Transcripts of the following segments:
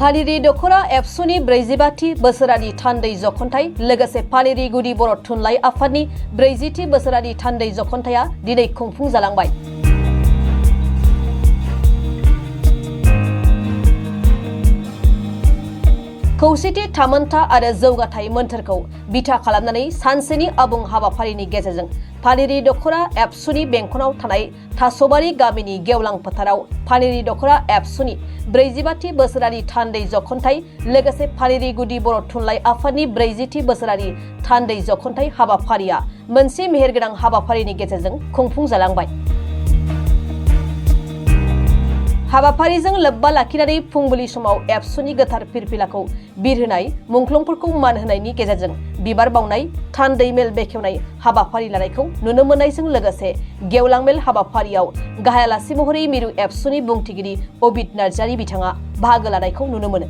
पानेरि दख'ना एबसुनि 45थि बोसोरारि थान्दै जख'न्थाइ लोगोसे पानेरि गुदि बर' थुनलाइ आफादनि 40थि बोसोरारि थान्दै जख'न्थाइया दिनै खुंफुंजालांबाय। खौसेथि थामोनथा आरो जौगाथाय मोन्थोरखौ बिथा खालामनानै सानसेनि आबुं हाबाफारिनि गेजेरजों पानेरि दख'ना एबसुनि बेंखनाव थानाय थास'बारि गामिनि गेवलां फोथाराव पानेरि दख'ना एबसुनि 45थि बोसोरारि थान्दै जख'न्थाइ लोगोसे पानेरि गुदि बर' थुनलाइ आफादनि 40थि बोसोरारि थान्दै जख'न्थाइ हाबाफारिया मोनसे मेहेरगोनां हाबाफारिनि गेजेरजों खुंफुंजालांबाय। हाबाफारिजों लोब्बा लाखिनानै फुंबिलि समाव एबसुनि गोथार फिरफिलाखौ बिरहोनाय, मुंख्लंफोरखौ मान होनायनि गेजेरजों बिबार बावनाय, थान्दै मेल बेखेवनाय हाबाफारि लानायखौ नुनो मोननायजों लोगोसे गेवलां मेल हाबाफारियाव गाहाय आलासि महरै मिरु एबसुनि बुंथिगिरि अबिद नार्जारि बिथाङा बाहागो लानायखौ नुनो मोनो।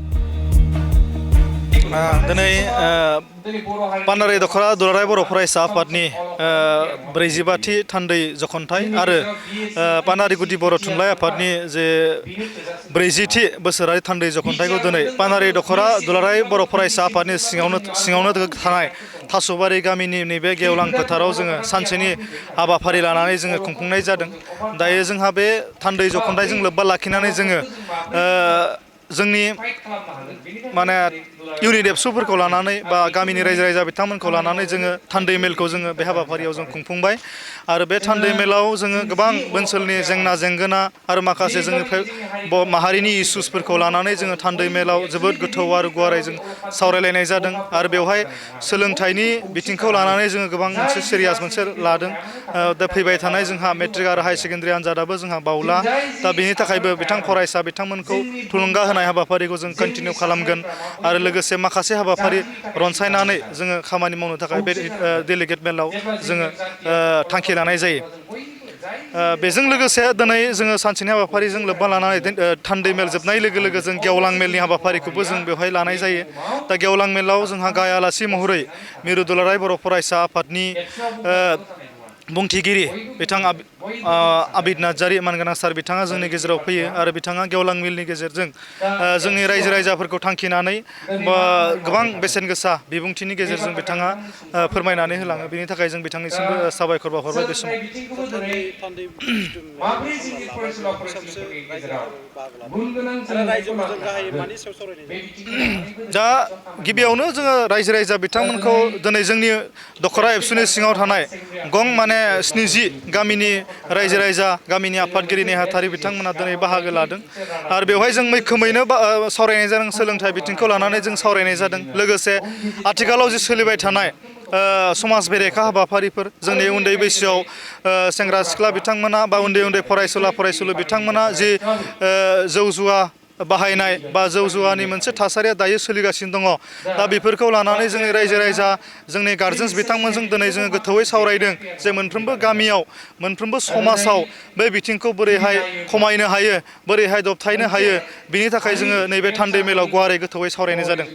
दिनै पानेरि दख'ना दुलाराय बर' फरायसा आफादनि 45थि थान्दै जख'न्थाइ आरो पानेरि गुदि बर' थुनलाइ आफादनि जे 40थि बोसोरारि थान्दै जख'न्थाइखौ दिनै पानेरि दख'ना दुलाराय बर' फरायसा आफादनि सिङावनो थानाय थास'बारि गामिनि नैबे गेवलां फोथाराव जोङो सानसेनि हाबाफारि लानानै जोङो खुंफुंनाय जादों। दायो जोंहा बे थान्दै जख'न्थाइजों लोब्बा लाखिनानै जोङो जोंनि माने इउनिट एबसुफोरखौ लानानै बा गामिनि रायजो राजा बिथांमोनखौ लानानै जोङो थान्दै मेलखौ जोङो बे हाबाफारियाव जों खुंफुंबाय आरो बे थान्दै मेलाव जोङो गोबां ओनसोलनि जेंना जेंगोना आरो माखासे जोंनि माहारिनि इसुसफोरखौ लानानै जोङो थान्दै मेलाव जोबोद गोथौ आरो गुवारै जों सावरायलायनाय जादों आरो बेवहाय सोलोंथाइनि बिथिंखौ लानानै जोङो गोबां मोनसे सिरियास मोनसे लादों। दा फैबाय थानाय जोंहा मेट्रिक आरो हायार सेकेन्डारि आनजादाबो जोंहा बावला, दा बेनि थाखायबो फरायसा बिथांमोनखौ थुलुंगा होनाय हाबाफारिखौ जों कन्टिनिउ खालामगोन आरो लोगोसे माखासे हाबाफारि रनसायनानै जोङो खामानि मावनो थाखाय बे डेलिगेट मेलाव जोङो थांखि लानाय जायो। बेजों लोगोसे दिनै जोङो सानसेनि हाबाफारिजों लोब्बा लानानै थान्दै मेल जोबनाय लोगो लोगो जों गेवलां मेलनि हाबाफारिखौबो जों बेवहाय लानाय जायो। दा गेवलां मेलाव जोंहा गाहाय आलासि महरै मिरु दुलाराय बर' फरायसा आफादनि बुंथिगिरि बिथां अबिद नार्जारि मानगोनां सार बिथाङा जोंनि गेजेराव फैयो आरो बिथाङा गेवलां मेलनि गेजेरजों जोंनि रायजो राजाफोरखौ थांखिनानै गोबां बेसेन गोसा बिबुंथिनि गेजेरजों बिथाङा फोरमायनानै होलाङो। बेनि थाखाय जों बिथांनिसिमबो साबायखर बावहरबाय बे समाव। दा गिबियावनो जोङो रायजो राजा बिथांमोनखौ दिनै जोंनि दख'ना एबसुनि सिङाव थानाय माने 70 गामिनि रायजो राजा गामिनि आफादगिरि नेहाथारि बिथांमोना दिनै बाहागो लादों आरो बेवहाय जों मैखोमैनो सावरायनाय जादों। सोलोंथाइ बिथिंखौ लानानै जों सावरायनाय जादों। लोगोसे आथिखालाव जे सोलिबाय थानाय समाज बेरेखा हाबाफारिफोर, जोंनि उन्दै बैसोआव सेंग्रा सिख्ला बिथांमोना बा उन्दै उन्दै फरायसुला बिथांमोना जि जौ जुवा बाहायनाय बा जौ जुवानि मोनसे थासारिया दायो सोलिगासिनो दङ। दा बेफोरखौ लानानै जोंनि रायजो राजा जोंनि गार्जेन्स बिथांमोनजों दिनै जोङो गोथौयै सावरायदों जे मोनफ्रोमबो गामियाव मोनफ्रोमबो समाजाव बे बिथिंखौ बोरैहाय खमायनो हायो, बोरैहाय दबथायनो हायो, बिनि थाखाय जोङो नैबे थान्दै मेलाव गुवारै गोथौयै सावरायनाय जादों।